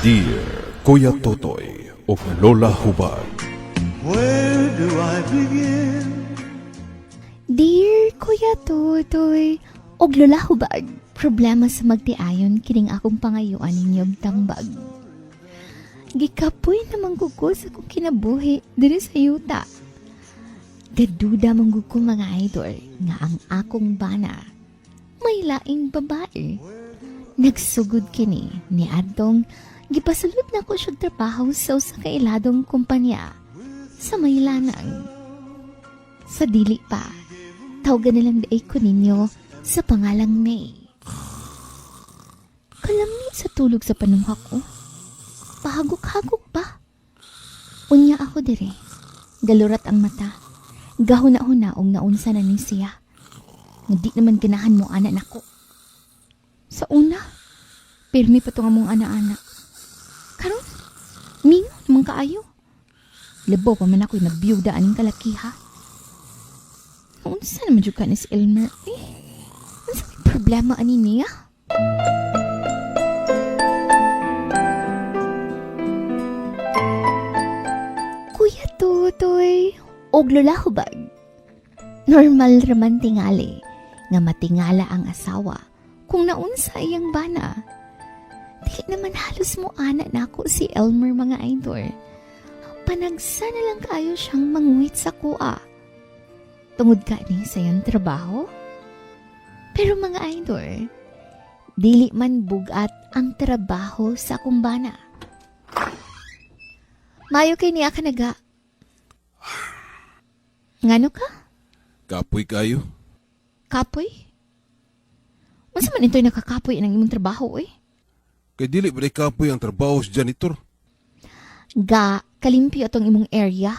Dear Kuya Totoy ug Lola Hubag. Where do I begin? Dear Kuya Totoy, og Lola Hubag, problema sa magtiayon kining akong pangayuan ninyo og tambag. Gikapoy naman ko ko sa akong kinabuhi diri sa yuta. Gaduda man gud ko, mga idol, nga ang akong bana may laing babae. Nagsugod kini ni adtong gipasulod na ko siya trabaho sa usa ka iladong kumpanya sa may lanang. Sa dili pa, tawagan na lang diay ko ninyo sa pangalang May. Kalami sa tulog sa panuha ko. Pahagok-hagok pa. Unya ako dire. Galurat ang mata. Gahuna-huna og naunsa na ni siya. Nga di naman ganahan mo ana nako. Sa una, pirmi pa to nga mong ana-ana. Karon, mingaw naman kaayo. Labaw pa man ako'y nabiyuda aning kalakiha. Naunsa naman jud ka ni si Elmer eh. Unsa may problema ani niya? Kuya Totoy, og Lola Hubag. Normal raman tingali nga matingala ang asawa kung naunsa iyang bana. Dili naman halos mo ana nako si Elmer, mga idol. Panagsa na lang kaayo siyang manguhit sa kuha. Tungod ka ni sa iyang trabaho. Pero mga idol, dili man bugat ang trabaho sa akong bana. Mayo kay niya ka naga. Ngano ka? Kapoy kayo. Kapoy? Unsa man ito'y nakakapoy ng imong trabaho eh? Kay dili ba kapoy ang trabaho sa janitor? Ga, kalimpyo atong imong area.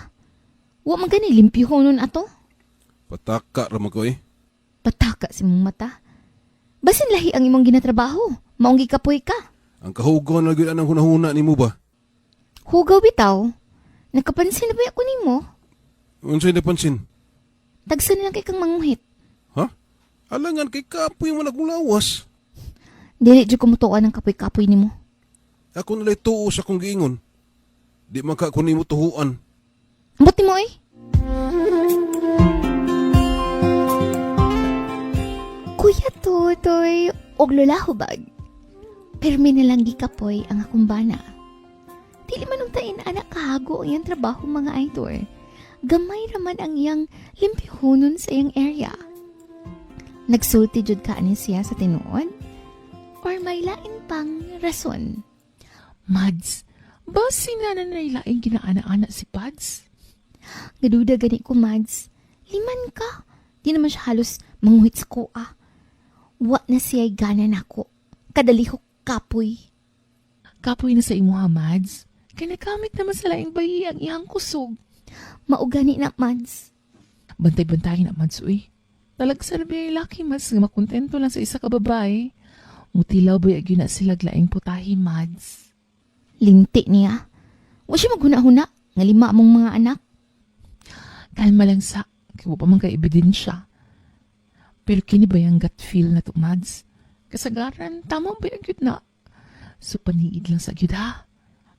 Wa man gani limpyo nun ato. Pataka ra man ko eh. Pataka sa imong mata. Basin lahi ang imong ginatrabaho. Maong gikapoy ka. Ang kahugaw na gyud anang hunahuna nimo ba? Hugaw bitaw. Nakapansin na ba ako nimo? Unsay napansin? Tagsa na lang kay kang manguhit. Ha? Alangan kay kapoy man akong lawas. Dili jud ko mutuo ng kapoy-kapoy nimo. Ako nalay tuo sa akong giingon. Di man ka ko nimo tuhuan. Ambot nimo eh. Kuya Totoy, og Lola Hubag. Pirmi na lang gikapoy ang akong bana. Dili man untain anak kahago ang iyang trabaho, mga idol. Gamay raman ang iyang limpyohonon sa iyang area. Nagsulti jud ka ani siya sa tinuod? Or may lain pang rason? Mads, basin na na laing ginaana-ana si Pads. Gaduda gani ko, Mads. Liman ka. Di naman siya halos manguhit sa kuha. Wa na siya'y gana nako. Kadalihok kapoy. Kapoy na sa imo ha, Mads. Kay nakamit naman sa laing bayi ang iyang kusog. Maugani na, Mads. Bantay-bantay na, Mads, uy. Talagsa na ba laki, Mads, nga makontento lang sa isa ka babae. Mutilaw ba gyud na sila laing putahi, Mads? Linti niya. Wa siya maghuna-huna. Nga lima among mga anak. Kalma lang sa, kay wa pa man kay ebidensya. Pero kini ba yung gut feel na to, Mads? Kasagaran, tama ba yung gyud na? So paniid lang sa gyud ha.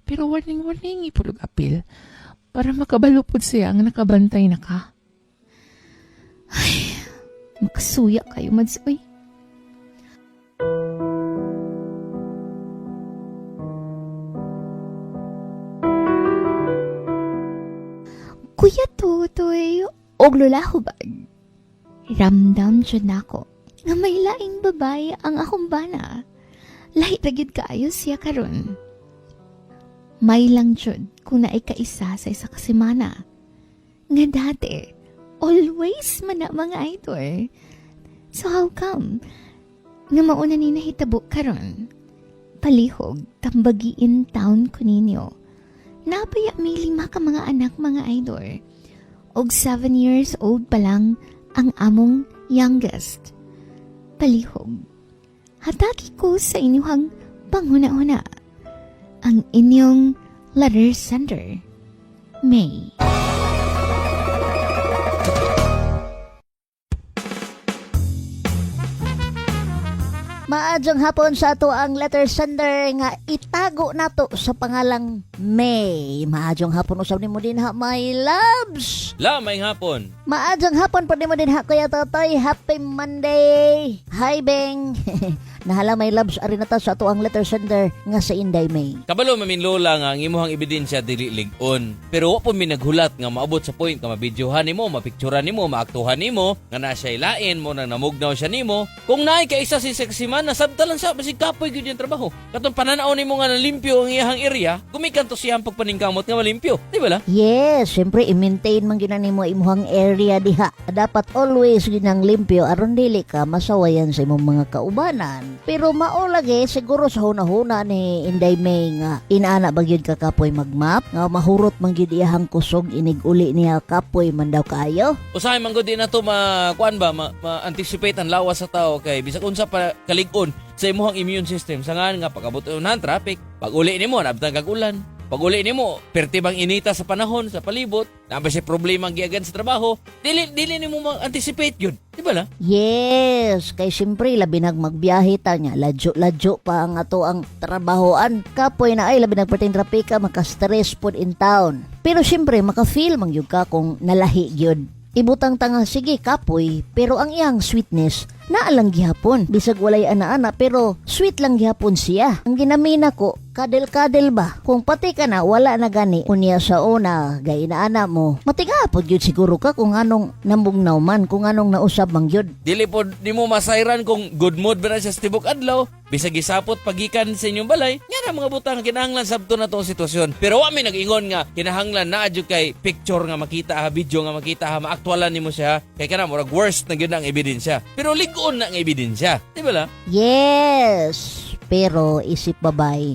Pero warning, warning, ipulog apil. Para makabalo pud siya ang nakabantay na ka. Makasuya kayo, Mads, uy. Kuya Totoy, og Lola Hubag. Ramdam jud nako nga may laing babae ang akong bana. Lahi ra gyud kaayo siya karon. May lang jud kung naay kaisa sa isa ka semana. Nga dati, always man na, mga idol. So how come nga mauna ni nahitabo karon? Palihog, tambagiin taon ko ninyo. Nabaya may lima ka mga anak, mga idol. Og 7 years old pa lang ang among youngest. Palihog, hatagi ko sa inyong panghuna-huna. Ang inyong letter sender, May. Maayong hapon sa ato ang letter sender nga itago nato sa pangalang May. Maayong hapon usab nimo dinha, my loves. La, maayong hapon. Maayong hapon po nimo dinha, Kuya Totoy. Happy Monday. Hi, Beng. Nahala, my loves, ari na ta sa ato ang letter sender nga sa Inday May. Kabalo mamin, Lola, nga ang imuhang ebidensya dili lig-on. Pero wa po mi naghulat nga maabot sa point nga mabidyohan nimo, mapikturan nimo, maaktuhan nimo, nga na siya ilain mo nang namugnaw siya nimo. Kung naay ka isa si sexy man, nasabta lang siya basig kapoy gyud yung trabaho. Katong pananaw nimo nga nalimpyo ang iyahang area, gumikan to siya ang pagpaningkamot nga malimpyo. Di ba la? Yes, siyempre i-maintain man gyud na nimo imuhang area diha. Dapat always gyud nang limpyo aron dili ka masawayan sa imong mga kaubanan. Pero mao lagi siguro sa hunahuna ni Inday May nga inaana ba gyud ka kapoy magmap nga mahurot man gyud iyahang kusog inig uli niya, kapoy man daw kaayo. Usahay man gud di na to ma kuan ba ma-anticipate ang lawas sa tao kay bisag unsa pa kalig-on sa imuhang immune system sa ngan nga pag-abot unahan traffic, pag uli nimo naabtan kag ulan, pag uli nimo perti bang inita sa panahon sa palibot, naa ba siya problema ang giagan sa trabaho, dili dili nimo ma-anticipate yun, di ba la? Yes, kay siyempre labi nag magbiyahe ta niya, ladyo-ladyo pa ang ato ang trabahoan. Kapoy na ay labi nag perting trapika, maka-stress pod in town. Pero siyempre maka-feel man gyud ka kung nalahi gyud. Ibutang tanga sige kapoy, pero ang iyang sweetness naalang gihapon. Bisag walay ana-ana pero sweet lang gihapon siya. Ang ginamina ko, kadel-kadel ba? Kung pati ka na, wala na gani. Unya sa una, gay ana mo. Matiga pod gyud siguro ka kung anong namugnaw man, kung anong nausab man gyud. Dili pod nimo masayran kung good mood ba na siya sa tibok adlaw, bisag gisapot pagikan sa inyong balay, nga na mga butang kinahanglan sabto na tong sitwasyon. Pero wa mi nag-ingon nga kinahanglan naa jud kay picture nga makita ha, video nga makita ha, maaktualan nimo siya kay kana murag worst na gyud ang ebidensya. Pero lig-on na ang ebidensya. Di ba la? Yes, pero isip babay,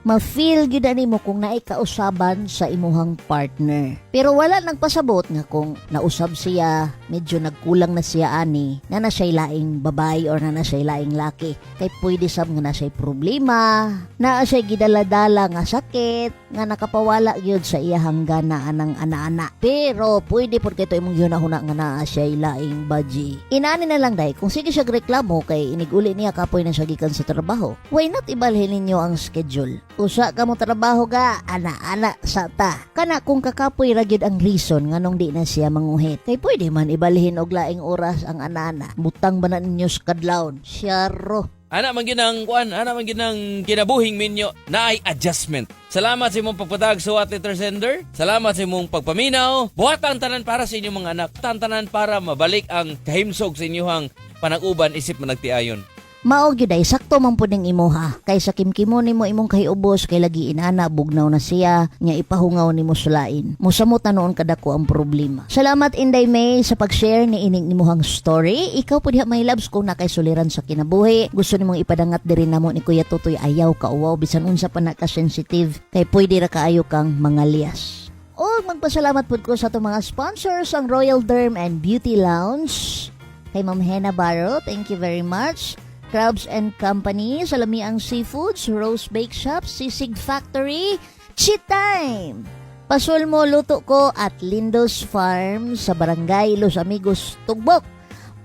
ma-feel gyud ani mo kung naay kausaban sa imuhang partner. Pero wala nagpasabot nga kung nausab siya, medyo nagkulang na siya ani, na na siya'y laing babay or na na siya'y laing laki. Kay pwede sab nga na siya'y problema, na siya'y gidala-dala nga sakit, nga nakapawala gyud sa iyahang gana anang ana-ana. Pero pwede pod kay to imong gihuna-huna nga naa siya'y laing baji. Inani na lang dahil kung sige siya reklamo kay iniguli niya kapoy na siya gikan sa trabaho. Why not ibalhin ninyo ang schedule? Usa ka mo trabaho ga, ana-ana sa ta. Kana kung kakapoy ra gyud ang reason nganong di na siya manguhit. Kay pwede man ibalhin og laing oras ang ana-ana. Butang ba na ninyo sa kadlawon? Siyaro. Ana man gyud ang kuan, ana man gyud ang kinabuhing minyo naay adjustment. Salamat sa imong pagpatag sa What Letter Sender. Salamat sa imong pagpaminaw. Buhat ang tanan para sa inyong mga anak. Buhat ang tanan para mabalik ang kahimsog sa inyong panag-uban isip managtiayon. Mao gyud ay sakto man pud ning imuha. Kay sa kimkimo nimo imong kahiubos kay lagi inana bugnaw na siya nya ipahungaw nimo sa lain. Mosamot na noon kadako ang problema. Salamat, Inday May, sa pag-share ni ining imuhang story. Ikaw pud diha, my loves, kung nakay suliran sa kinabuhi, gusto nimong ipadangat diri namo ni Kuya Totoy, ayaw kauwaw bisan unsa pa na ka sensitive kay pwede ra kaayo kang mangalyas. O magpasalamat pud ko sa atong mga sponsors, ang Royal Derm and Beauty Lounge, kay Ma'am Hena Barrow, thank you very much. Crabs and Company, Salamiang Seafoods, Rose Bake Shop, Sisig Factory, Cheat Time, Pasulmo Luto Ko at Lindos Farm sa Barangay Los Amigos, Tugbok.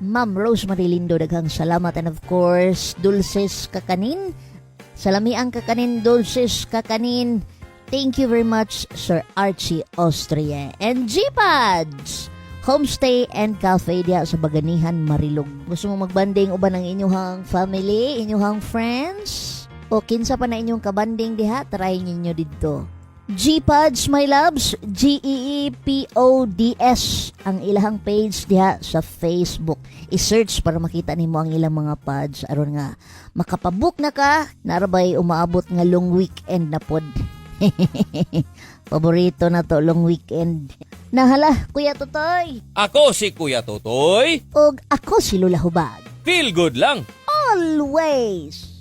Ma'am Rosemary Lindo, daghang salamat, and of course, Dulces Kakanin. Salamiang Kakanin, Dulces Kakanin. Thank you very much, Sir Archie Austria. And G-Pads! Homestay and Cafe diya sa Baganihan, Marilog. Gusto mo magbanding uban ang inyong family, inyong friends? O kinsa pa na inyong kabanding diha, try ninyo didto. G-Pods, my loves, Geepods ang ilahang page diha sa Facebook. I-search para makita nimo ang ilang mga pods aron nga makapabook na ka, narabay umaabot nga long weekend na pod. Paborito na to, long weekend. Nahala, Kuya Totoy. Ako si Kuya Totoy. Og ako si Lola Hubag. Feel good lang. Always.